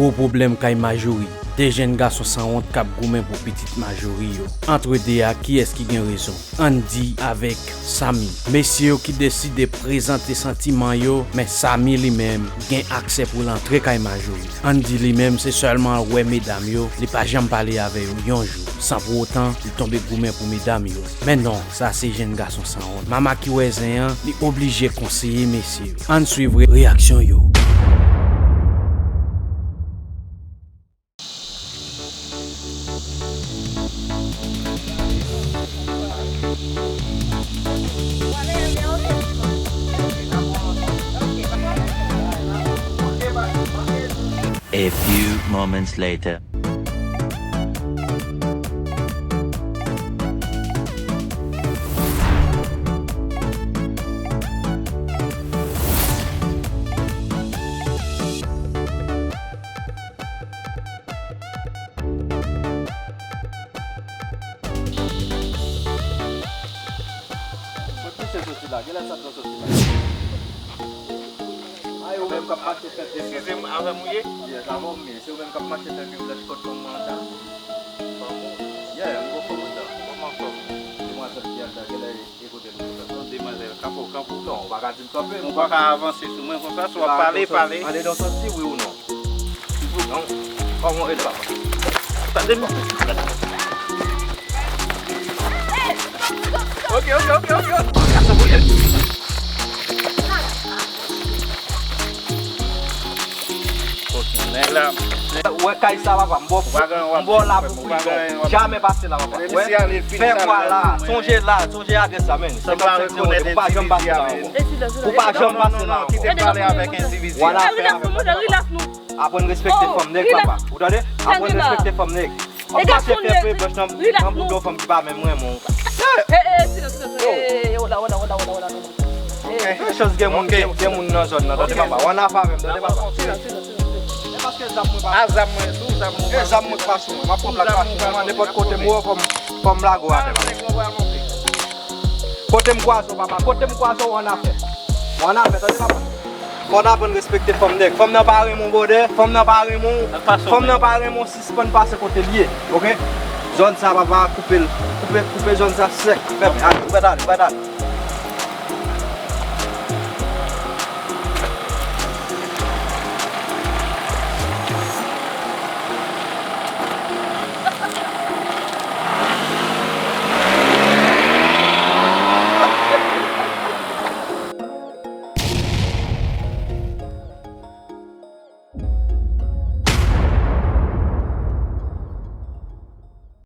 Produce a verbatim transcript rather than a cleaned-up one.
Pou pwoblèm kay Majori, de jèn gason sanwont k ap goumen pou pitit Majori yo. Antre de a, kiyès ki gen rezon? Andy avèk Samy. Mesye yo ki deside prezante santiman yo, men Samy li menm gen aksè pou l antre kay Majori. Andy li menm se sèlman wè medam yo, li pa janm pale avè yo yon jou, san pou otan li tonbe goumen pou medam yo. Men non, sa se jèn gason sanwont. Mama ki wè zen an, li oblije konseye mesye yo. Ann swiv re-, reyaksyon yo. A few moments later. Kot misye soti la? Genlè sa t soti la. Ay, ou menm k ap mache fè vye flèch. Eskize m, avè m ou ye? Yes, avè w m ye. Se ou menm k ap mache fè vye flèch kot fanm nan la. Fanm ou? Yeah, m gon fanm la. Kòman fanm? Demwazèl ki anndan, genlè e kote nou sot la. Non, demwazèl, kanpe w, kanpe w. Non, ou pa ka di m kanpe. Ou pa ka avanse sou mwen konsa, si w ap pale, pale. Andedan soti, wi ou non? Non. Kòman w rele papa? Tande m. Ok, ok, ok, ok. Nèg la. Ou wè kay sa, papa, m bò, m bò la pou prive. Jamè pase la, papa. Wè, fè kwa la, sonje la, sonje adrès la, men. Senkannsenk zewo de, pou pa janm pase la ankò. Pou pa janm pase la ankò. Kite m pale avèk endividi a. Wala, fè avèk. Aprann respekte fanm nèg, papa. Ou tande? Aprann respekte fanm nèg. Ap pase fè vre blanch nan, nan boudon fanm ki pa menm renmen w. Eh, eh, silans, silans, silans. Eh, eh, eh, hola, hola, hola, hola, hola, non, non. Ok, chans gen moun, gen, gen moun nan zòn nan, tande papa. W ann afè avè m, tande papa. Silans, silans, silans, silans. E paske zam mwen pa. A, zam mwen, sou zam mwen. E zam mwen pa sou mwen. M ap pran plak machin nan, nenpòt kote m wè w, fò m, fò m lage w atè, papa. Kote m kwaze w, papa. Kote m kwaze w, w ann afè. W ann afè, tande, papa. Fò n aprann respekte fanm nèg. Fanm nan pa renmen w, brother. Fanm nan pa renmen w. Fanm nan pa renmen w, sispann pase kote l ye, ok? Zòn sa, papa, koupe l. Koupe, koupe zòn sa sèk. Fèmen, ale, ou mèt ale, ou mèt ale.